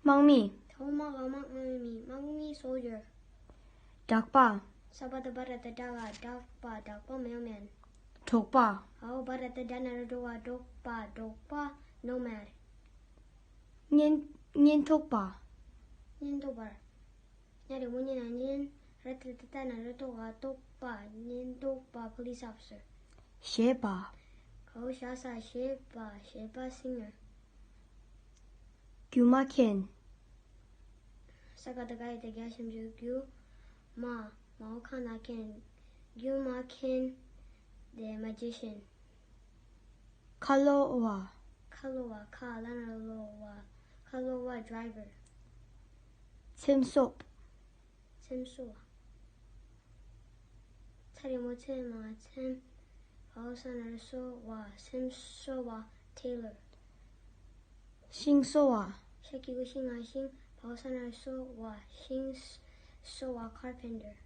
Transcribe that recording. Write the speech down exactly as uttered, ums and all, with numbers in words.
དམག་མི། 头 དམག་ག་དམག་དམག་མི། དམག་མི། Soldier། གྲགས་པ། สระ བ་ད་བ་ར་ད་གྲགས། གྲགས་པ། གྲགས་པ། Mailman། འབྲོག་པ། 好 བ་ར་ད་གྲགས་ན་རོ་འབྲོག་པ། འབྲོག་པ། འབྲོག་པ། Nomad། གཉེན་གཉེན་ཐོག་པ། གཉེན་ཐོག་པ། ཉ་རི་མོ་གཉེན་ན་གཉེན། ར་ཏི་ར་ཏི་ཏ་ན་རོ་ཏོ་ག་ཐོག་པ། གཉེན་ཐོག་པ། Police officer། གཞས་པ། 好 ཞ་ས་གཞས་པ། གཞས་པ། Singer། རྒྱུ་མ་མཁན། さ ག་ད་ག་ཡ་ད་ག་ཞབས་ཀྱུ་རྒྱུ་མ། མའོ་ཁ་ན་མཁན། རྒྱུ་མ་མཁན། The magician། ཁ་ལོ་བ། ཁ་ལོ་བ། ཁ་ལ་ན་ལོ་བ། ཁ་ལོ་བ། Driver། ཚེམ་སོབ། ཚེམ་སོ་བ། ཚ་རི་མོ་ཚེ་མ་ཚེམ། བའོ་ས་ན་རོ་སོ་བ། ཚེམ་སོ་བ། Tailor། ཤིང་བཟོ་བ། ཤ་གི་གུ་ཤིང་ང་ཤིང་། བའོ་ས་ན་རོ་སོ་བ། ཤིང་བཟོ་བ། Carpenter།